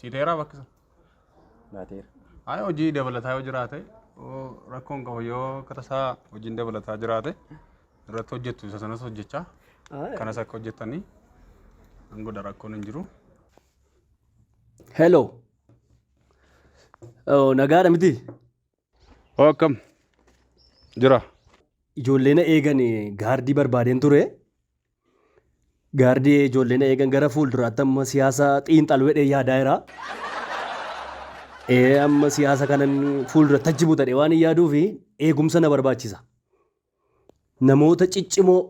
Siiteeraa bakka isa. Laateera. Hayi hojii dabalataa yoo jiraate rakkoon qabu yoo akka tasaa hojiin dabalataa jiraate irratti hojjettu isa sanas hojjechaa kanas akka hojjettanii an godha rakkoon hin jiru. Hello. Oh, nagaadha miti? Hoo akkam jira. Ijoollee na eegan gaardii barbaadeen ture. Gaardii ijoollee na eegan gara fuulduraatti amma siyaasa xiinxaluu jedhee yaadaa jira. Ee amma siyaasa kanan fuuldura tajjibu ta'e waan hin yaaduuf eegumsa na barbaachisa. Namoota ciccimoo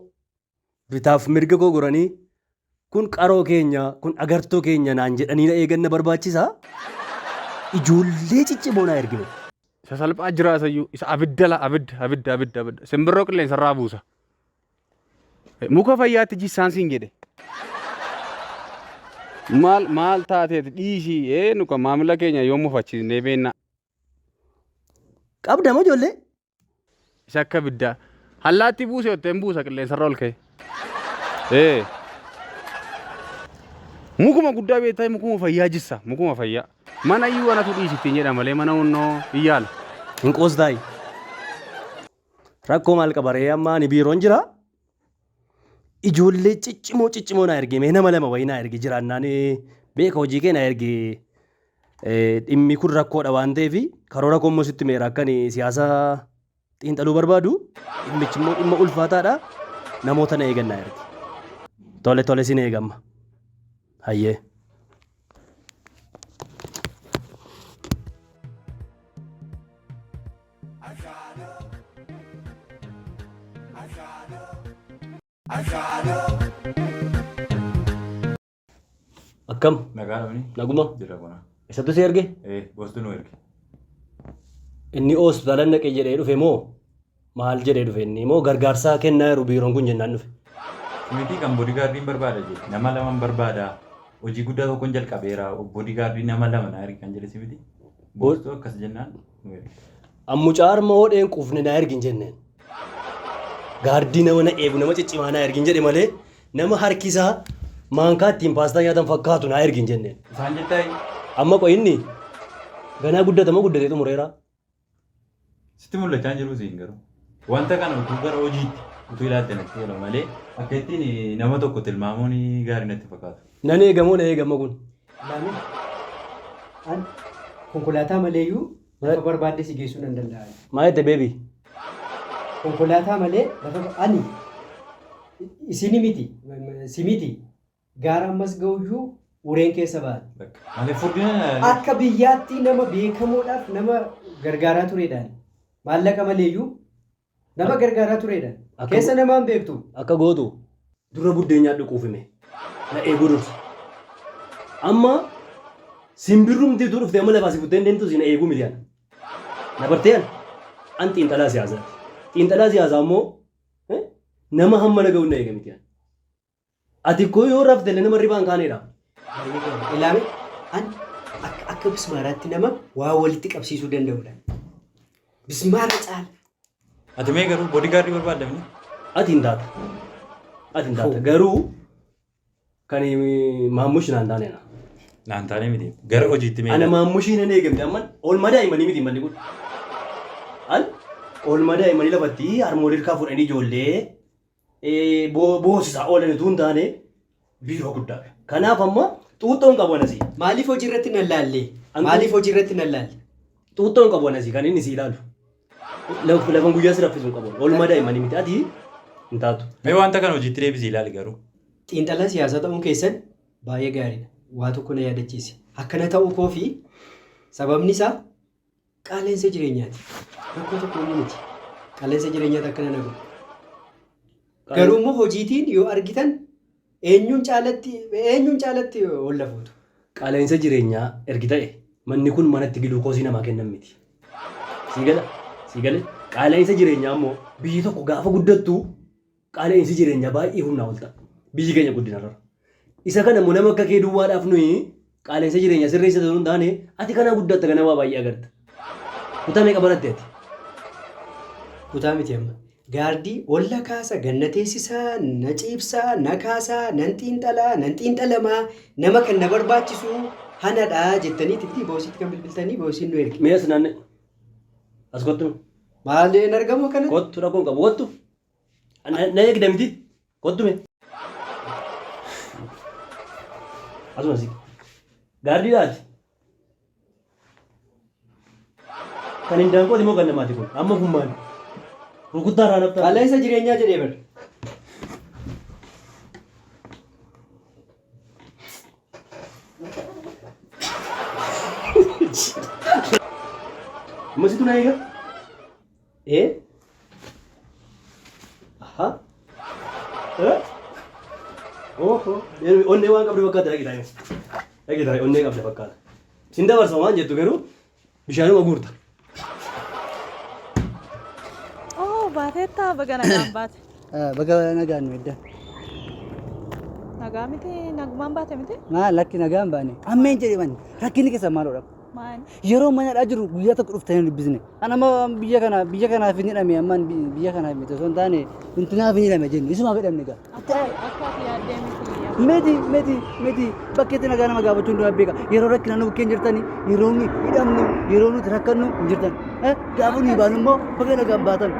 bitaaf mirga koo goranii kun qaroo keenya kun agartoo keenya naan jedhanii na eegan na barbaachisa. Ijoollee ciccimoo naa ergine. Isa salphaa jira isayyuu isa abidda la abidda abidda abidda abidda simbirroo qilleensarraa buusa. Muka fayyaatti jissaan siin jedhe. Maal maal taateeti dhiisii ee nu kan maamila keenya yoo mufachiisnee beennaa. Qabda moo ijoollee? Isa akka ibiddaa. Hallaatti buuse jettee hin buusa qilleensarra ol ka'e. Ee. Mukuma guddaa beektaa mukuma fayyaa jissa mukuma fayyaa. Mana iyyuu anatu dhiisi ittiin jedha malee mana hunnoo hin yaala. Hin qoostaayi. Rakkoo maal qaba ree amma ani biiroon jira. Ijoollee ciccimoo ciccimoo naa erge mee nama lama wayii naa erge jiraannaan beeka hojii kee naa erge. Dhimmi kun rakkoodha waan ta'eef karoora koo immoo sitti meera akka ani siyaasa xiinxaluu barbaadu dhimmichi immoo dhimma ulfaataadha namoota na eegan naa erge. Tole tole sin eegamma. Hayyee. Akkam? Nagaa dhabni? Naguma? Jira kuna. Isatu si erge? Eh, boostuu nu erge. Inni hospitaala naqe jedhee dhufe moo maal jedhee dhufe inni moo gargaarsaa kennaa jiru biiroon kun jennaan dhufe. Miti kan bodyguardiin barbaada jedhe. Nama laman barbaada. Hojii guddaa tokkon jalqabeera. Bodyguardii nama lama na ergi kan jedhe si miti. Boostuu akkas jennaan nu erge. An mucaa harma hodheen quufne naa ergi hin jenneen. Gaardii nama na eegu nama ciccimaa naa ergi hin jedhe malee nama harki isaa maankaa ittiin paastaa nyaatan fakkaatu naa ergi hin jenneen. Isaan jettaa Amma qoy inni ganaa guddata moo guddatee xumureera? Sitti mul'achaa hin jiru siin garuu. Wanta kana utuu gara hojiitti utuu ilaalte natti tola malee akka ittiin nama tokko tilmaamuun gaarii natti fakkaatu. Nan eegamoo na eegama kun? Laamin an konkolaataa maleeyyuu lafa barbaadde si geessuu nan danda'a. Maa jette beebi? Konkolaataa malee lafa ani isini miti si miti gaara ammas ga'uyyuu ureen keessa ba'an. Bakka. Malee furdina Akka biyyaatti nama beekamoodhaaf nama gargaaraa turedhaan. Maallaqa maleeyyuu nama gargaaraa turedha. Akka Keessa namaan beektu. Akka gootu dura buddeen nyaadhu quufime. Na eeguu dursa. Amma simbirrumti utuu dhuftee amma lafaa si futtee hin deemtu si na eeguu miti ana. Na bartee ana. An xiinxalaa siyaasaati. Xiinxalaa siyaasaa immoo nama hamma na ga'u na eega miti ana. Ati koo yoo rafte illee nama ribaan kaaneedha. Baay'ee gaarii. Ilaame an akka akka bismaaraatti nama waa walitti qabsiisuu danda'udha. Bismaara caala. Ati mee garuu bodyguard barbaadamni? Ati hin taata. Ati hin taata. Garuu kan maammush naan taane na. Naan taane miti. Gara hojiitti mee. Ana maammushii nan eegamte amma oolmaa daa'immanii miti manni kun. An oolmaa daa'immanii lafatti harmoolii hirkaa fuudhanii ijoollee boosisaa oolan utuu hin taane biiroo guddaadha. Kanaaf amma xuuxxoo hin qabu anasii. Maaliif hojii irratti nan laalle? Maaliif hojii irratti nan laalle? Xuuxxoo hin qabu anasii kan inni si ilaalu. Lafan guyyaa si raffisu hin qabu. Oolmaa daa'immanii miti ati hin taatu. Mee wanta kana hojiitti deebisii ilaali garuu. Xiinxalaa siyaasaa ta'uun keessan baay'ee gaariidha. Waa tokko na yaadachiise. Akkana ta'uu koo fi sababni isaa Qaala'insa jireenyaati. Rakkoo tokko inni miti. Qaala'insa jireenyaati akkana na godhe. Garuu immoo hojiitiin yoo argitan eenyuun caalatti eenyuun caalatti ol lafuutu. Qaala'insa jireenyaa ergi ta'e manni kun manatti giluukoosii namaa kennan miti. Sii gala? Sii gale? Qaala'insa jireenyaa immoo biyyi tokko gaafa guddattu qaala'insi jireenyaa baay'ee humnaa ol ta'a. Biyyi keenya guddinarra. Isa kana immoo nama akka kee duwwaadhaaf nuyi Qaala'insa jireenyaa sirreessa osoo hin taane ati kana guddatta kana waa baay'ee agarta. Kutaa meeqa baratte ati? Kutaa miti amma. Gaardii olla kaasa, ganna teessisaa, na ciibsaa, na kaasaa, nan xiinxalaa, nan xiinxalamaa, nama kan na barbaachisu hanadha jettanii itti boosiitti kan bilbiltanii boosiin nu erge. Mee as naanne. As kottu. Maal hin argamu akkanatti? Kottu rakkoon qabu kottu. Na eegda miti. Kottu mee. Asuma si. Gaardiidhaati. Kan hin daanqooti moo kan namaati kun? Amma kun maali? Rukuttaa irraa naftaa. Qaala'insa jireenyaa jedhee bar. Amma situ na eega? Ee? Aha. Eh? Oho. Onnee waan qabdu fakkaata dhaqi taa'e. Dhaqi taa'e onnee qabda fakkaata. Sin dabarsa waan jettu garuu bishaanuma guurta. Oh, baateetta baga nagaan baate. Baga nagaan nu edda. Nagaa miti nagumaan baate miti? Maal lakki nagaan baane. Ammeen jedhe manni rakkinni keessa maaloodha. Maal? Yeroo manadhaa jiru guyyaa tokko dhuftanii hin dubbisne. An amma biyya kana biyya kanaaf hin hidhame ammaan biyya kanaaf miti osoo hin taane intinaaf hin hidhame jennu isumaaf hidhamne gaa. Akka ati yaaddee miti. Miti miti miti bakkeetti nagaa nama gaafachuu hundumaa beeka. Yeroo rakkina nu bukkee hin jirtani yeroo nuyi hidhamnu yeroo nuti rakkannu hin jirtan. Gaafa nuyi baanu immoo baga nagaan baatan.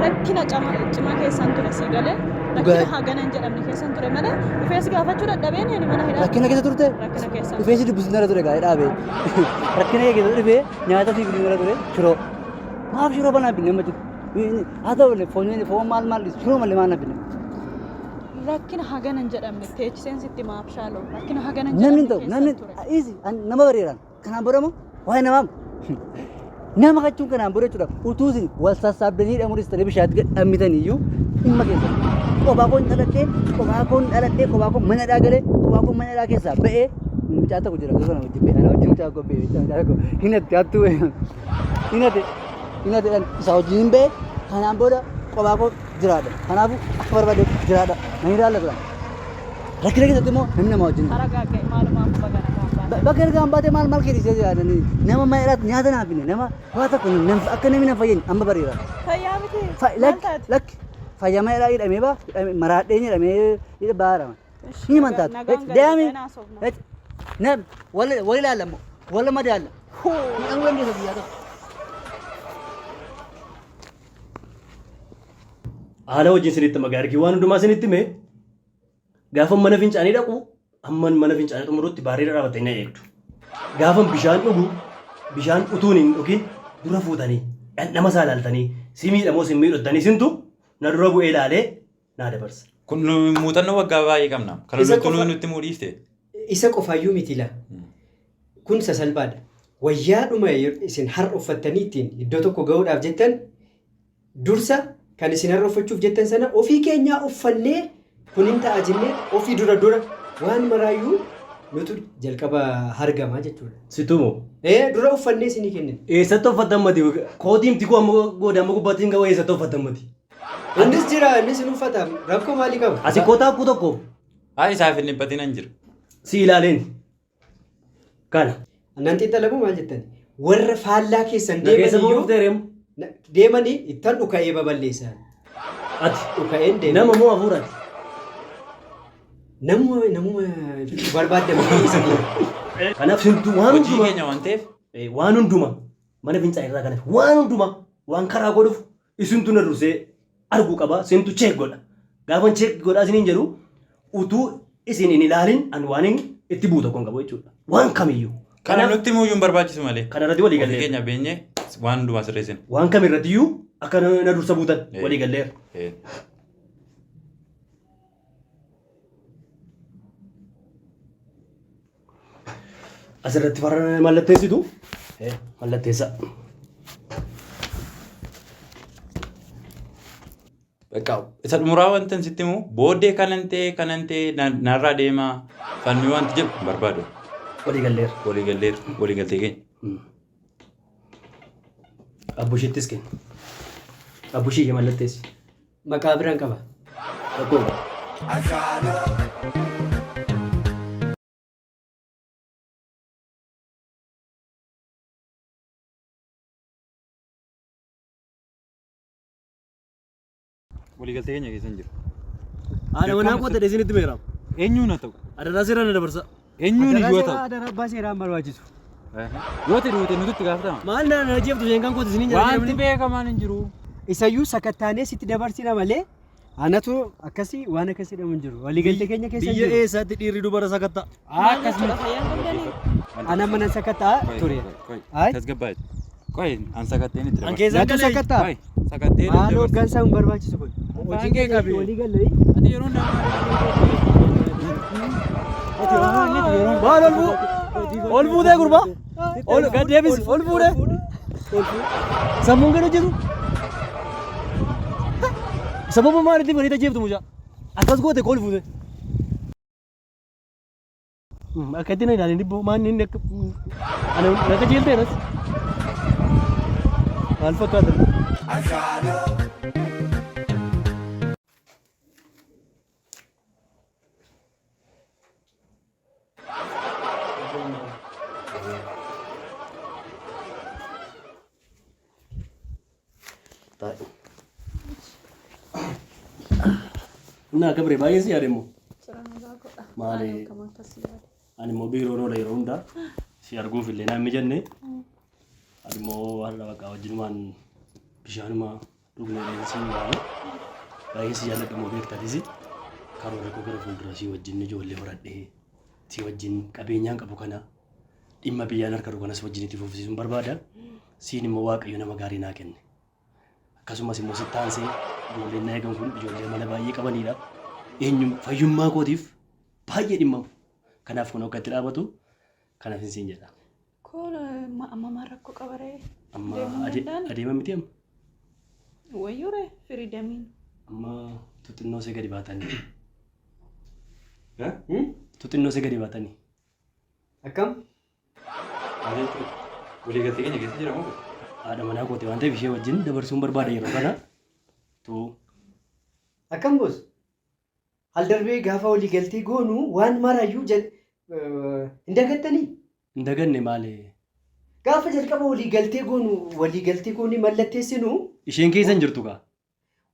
Rakkina cimaa keessan ture sii galee rakkina hagana hin jedhamne keessan ture malee dhufee si gaafachuu dadhabeen ani mana hidhaa. Rakkina keessa turte? Rakkina keessa. Dhufee si dubbisuun irra ture gaa'ee dhaabee. Rakkina kee keessa dhufee nyaata siif fiduu irra ture shiroo. Maaf shiroo banaa binne amma jiru? Haa ta'u illee foon foon maal maal dhiisu shiroo malee maal na binne? Rakkina hagana hin jedhamne teechiseen sitti maaf shaaloo rakkina hagana hin Namni hin jedhamne ta'u namni keessan ture. easy nama bareeraan. Kanaan booda immoo waa'ee namaa nama kachuun kanaan booda jechuudha utuu isin wal sassaabdanii hidhamuu dhiistanii bishaatti gad dhammitan iyyuu dhimma keessan. Kophaa koon dhaladhee kophaa koon dhaladhee kophaa koon mana hidhaa galee kophaa koon mana hidhaa keessaa ba'ee mucaa tokko jira kana wajjin ba'e ana wajjin mucaa tokko ba'e mucaa tokko hinatti hattuu hinate hinate isa wajjin ba'e kanaan booda kophaa koo jiraadha. Kanaafuu akka barbaade jiraadha. Nan ilaallatu. Rakkina keessatti immoo namni nama wajjin. Aragaagga'i maalumaaf baga nagaan baate. Bakka ergaan baatee maal maal keessa jiraatanii nama mana irratti nyaata naaf hinne nama waa tokko nam akka namni na fayyadne amma bareera. Fayyaa miti. Maal Lakki taate? lakki fayyaa mana irraa hidhamee baa hidhamee maraadheen hidhamee hidha baara. Ishi, Ni mantaatu. nagaan gadi Deemi. dhufee naasofna. Nam wal wal ilaalla immoo wal madaalla. Hidhamuu dandeessa guyyaa tokko. Haala wajjin sinitti magaa ergi waan hundumaa sinitti hime gaafan mana fincaanii dhaqu amman mana fincaanii xumurutti baarriirra dhaabattanii na eegdu. Gaafan bishaan dhugu bishaan utuun hin dhugin dura fuutanii dhandhama isaa ilaaltanii si miidha moo si hin miidhu jettanii isintu na dura bu'ee ilaalee naa dabarsa. Kun nu muuxannoo waggaa baay'ee qabna. Kana Isa nutti qofa- nutti himuu dhiifte. Isa qofaayyuu miti laa. Kun sasalphaadha. Wayyaadhuma isin har'a uffattanii ittiin iddoo tokko ga'uudhaaf jettan Dursa kan isin har'a uffachuuf jettan sana ofii keenyaa uffannee kun hin ta'a jennee ofii dura dura waan maraayyuu nutu jalqaba hargama jechuudha. Situ moo? Ee dura uffannee isinii kennina. Eessatti uffattan mati? Kootiin mti koo amma gooda amma gubbaatti hin ga'u eessatti uffattan mati? Innis jira innis hin uffata rakkoo maalii qaba? Asi kootaa akkuu tokko Haa isaaf hin dhiphatin an jira. si ilaaleen. Kana. Nan xiinxalamu maal jettani? Warra faallaa keessan Na keessa deeman ba'uuf iyyuu deereemu. deemanii ittan dhuka'ee baballeessan. Ati. Dhuka'een deeme. Nama moo hafuurati? Namuma namuma barbaadame isinii. Kanaaf sintu waan Hojii hundumaa keenya waan ta'eef waan hundumaa mana fincaanii irraa kanaaf waan hundumaa waan karaa godhuuf isintu na dursee arguu qaba isintu cheek godha. Gaafan cheek godhaa isiniin jedhu utuu isin hin ilaalin an waan hin itti bu'u tokko hin qabu jechuudha. Waan kamiyyuu. Kana Kanaaf nutti himuu iyyuu hin barbaachisu malee. kana irratti walii Ofii galleerra. keenya beenyee waan hundumaa sirreessina. Waan kam irratti iyyuu akka na dursa buutan walii galleerra. Asirratti farra mallatteessitu. Mallatteessa. Bakka isa xumuraa wanta sitti himu booddee kanan ta'e kanan ta'e narraa deemaa falmii wanti jedhu hin barbaadu. Walii galleerra. Walii galleerra walii galtee keenya. Abbushiittis kenni. Abbushii mallatteessi. Maqaa biraan qaba. Rakkoo qaba. Waliigaltee keenya keessa hin jiru. Haadha manaa koo ta'e isinitti meera. Eenyuun haa ta'u? Adaraa seeraan na dabarsa. Eenyuun iyyuu haa ta'u? Adaraa abbaa seeraan barbaachisu. Yoo ta'e duute nuti itti gaafatama. Maal na na jeeftu isheen kan kooti isiniin jedhaa Wanti beekamaan hin jiru. Isayyuu sakattaanee sitti dabarsina malee anatu akkasii waan akkasii jedhamu hin jiru. Waliigaltee keenya keessa hin Biyya jiru. eessaatti dhiirri dubara sakatta? Maal Akkas jechuudha fayyaan qabdanii? Ana mana sakattaa ture. Ay. Tasgabbaa'e. Qoy an sakatteen itti An dabarsa. keessaan Natu galee. sakattaa. Qoy sakatteen itti Maal dabarsa. hooggansa hin barbaachisu kun. Hojii kee keenya qabi. waliigallee. Ati yeroo Maal ol buu? Ol fuutee gurbaa? Ol gad deebisi. Ol fuudhee. Sammuun gad hojjetu. Sababa maaliitiif walitti ajjeeftu mucaa? Akkas goote ol fuute. Akka itti na ilaalin dhibboo maan inni akka ana na qajeelteeras. Maal fakkaata? Innaa akka biree baay'ee si yaade immoo. Sira nagaa godha. Maali? Ani akkam akkas yaade. Ani immoo biiroon oola yeroo hundaa si arguuf illee naan mijanne. Ani immoo har'a bakka wajjinumaan bishaanuma dhugnee si waame. Baay'ee si jaalladha immoo beektatis. Karoora koo gara fuulduraa si wajjin ijoollee horadhee si wajjin qabeenyaan qabu kana dhimma biyyaan harka jiru kanas wajjin itti fufsiisuun barbaada. Siin immoo Waaqayyo nama gaarii naa kenne. Akkasumas immoo sitti aansee ijoolleen na eegan kun ijoollee amala baay'ee qabanidha. Eenyu fayyummaa kootiif baay'ee dhimmamu. Kanaaf kun akka itti dhaabatu kanaaf hin siin jedha. Kun amma maal rakkoo qaba ree? Amma Deemuu danda'an? adeema miti amma. Wayyuu ree firiidamiin. Amma tuxinnoo see gadi baatanii. Tuxinnoo see gadi baatanii. Akkam? Maal jechuudha? Waliigaltee keenya keessa jira moo? Haadha manaa kooti waan ta'eef ishee wajjin dabarsuun barbaada yeroo kana. Tu Akkam boos? Al darbee gaafa waliigaltee goonu waan marayyuu hin dagattanii? Hin daganne maali? Gaafa jalqaba waliigaltee goonu waliigaltee goonee mallatteessinu Isheen keessa hin jirtu kaa.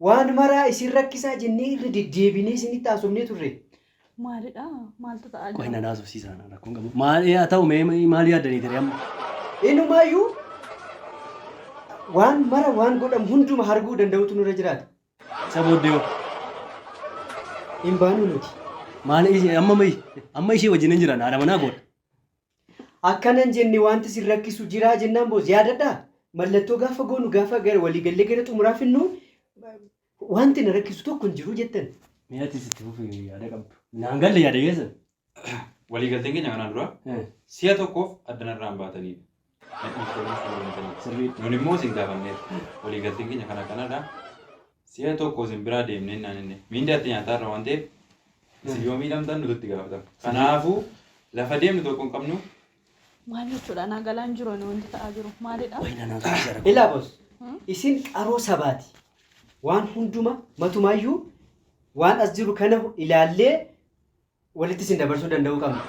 waan maraa isin rakkisaa jennee irra deddeebinee isinitti haasofnee turre. Maalidha? Maaltu ta'aa Qoy jira? na naasofsiisaa rakkoon qabu. Maal haa ta'u mee maal yaaddanii ture amma? Inumaayyuu waan mara waan godhamu hunduma arguu danda'utu nurra jiraata. Isa booddee hoo? Hin baanu nuti. Maal amma amma ishee wajjin hin jiran haadha manaa koodha. Akkana hin jenne wanti isin rakkisu jiraa jennaan boos yaadadhaa. Mallattoo gaafa goonu gaafa gara waliigallee gara xumuraa finnu wanti na rakkisu tokko hin jiru jettan. Mee atis itti fufi yaada qabdu. Naan galle yaada keessan. Waliigalteen keenya kanaan dura si'a tokkoof addanarraa hin baatanidha. Na dhiiftanii isin deemtanii. Sirrii. Nun immoo isin gaafanneerra. Waliigalteen keenya kana kanadha. Si'a tokko isin biraa deemnee naan inni miindaatti nyaataarra waan ta'eef isin yoo miidhamtan nuti itti gaafatama. Kanaafuu lafa deemnu tokko hin qabnu. Maal jechuudha? Naa galaan jiru ani wanti ta'aa jiru. Maalidha? Qoy na naasofsiisaa rakkoo. Ilaa boos isin qaroo sabaati. Waan hunduma matumaayyuu waan as jiru kana ilaallee walitti isin dabarsuu danda'uu qabna.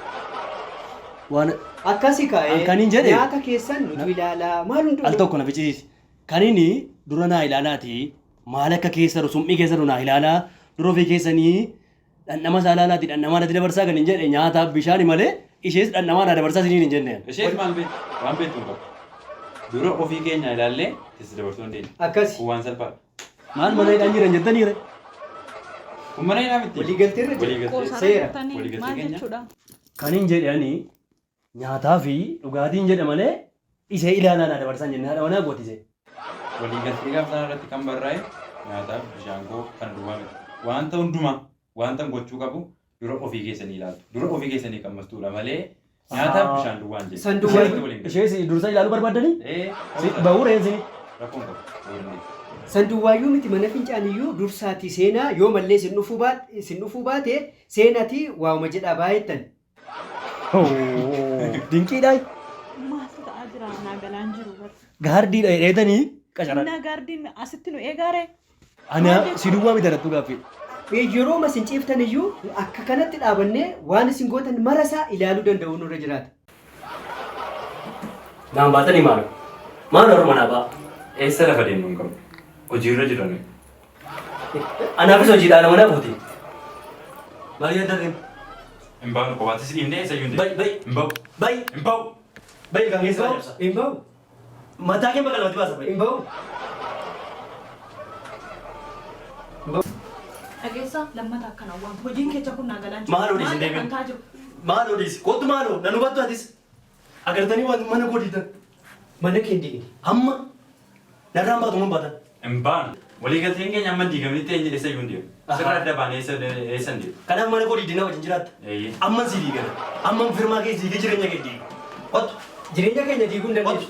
Waan Akkasi kaa'ee An kanin jedhe- nyaata keessan nutu ilaalaa maal hunduma. al tokko na fichisiisi. Kanini dura naa ilaalaati maal akka keessa jiru summii keessa jiru naa ilaalaa dura ofii keessanii dhandhama isaa ilaalaati dhandhamaa natti dabarsaa kan hin jedhe nyaataaf bishaani malee ishees dhandhamaa naa dabarsaa isiniin hin jenne. Ishees maal beektu? Waan beektu hin qabdu. Dura ofii keenya ilaallee itti dabarsuu dandeenya. Akkasi. Kun waan salphaadha. Maal mana hidhaan jiran jettanii ree? Kun mana hidhaa miti. Waliigaltee irra jira. Waliigaltee. Qoosaarra Seera. jirtanii Waliigaltee maal keenya. jechuudha? Kan hin jedhe ani nyaataa fi dhugaatiin jedhe malee isee ilaalaa naa dabarsaa hin jenne haadha manaa kooti isee. Waliigaltee gaafa sana irratti kan barraa'e nyaataaf bishaan koo kan duwwaa miti. Wanta hundumaa wanta gochuu qabu dura ofii keessanii ilaaltu. Dura ofii keessanii qammastuudha malee nyaataaf bishaan duwwaa hin jedhu. San duwwaa- Irratti waliin galu. Ishees dursa ilaaluu barbaaddanii? Ee, Bahuu reensini. Rakkoon qabu. Bahuu dandeenya. Sanduwwaayyuu miti mana fincaaniyyuu dursaati seenaa yoo mallee isin dhufuu baate isin dhufuu baate seenatii waa'uma jedhaa baay'attan. Dinqiidhaa. Maaltu ta'aa jira? Naa galaan jiru bar. Gaardiidha jedheetanii qacaran. Innaa gaardiin asitti nu eegaare. Ana si duwwaa miti irrattuu gaaffii. Yeroo isin ciiftan iyyuu akka kanatti dhaabannee waan isin gootan marasaa ilaaluu danda'u nurra jiraata. Naan baatanii maalo? Maal warra manaa ba'a? Eessa lafa deemnu hin qabnu. Hojiirra jirra nuyi. Anaafis hojiidhaan nama na fuuti. Maal yaadda deemu? Hin baanu kophaatti si dhiifnee eessayyuu hin Bai deemu. bai Hin bahu. bai Hin bahu. bai kan keessa cabsa. Hin bahu. Mataa kee bakka lamatti baasa bai. Hin bahu. Dhageessaa lammata akkana waan hojiin kecha kun naa galaan jiru. Maal odeessin Maal deebiin? kan taa jiru? Maal odeessi? Kottu maaloo nan hubattu atis. Agartanii waan mana koo diidan. Mana kee hin diigne. Hamma narraan baatu mun baatan. Hin baanu. Waliigalteen keenya amma diigamnitti eenyu eessayyuu hin deemu. Sirra adda baanee eessa eessa hin deemu. Kanaaf mana koo diidinaa wajjin jiraatta. Eeyyee. Amman si diigana. Amman firmaa kee diigee jireenya kee diiga. Kottu. Jireenya keenya diiguu hin dandeessu.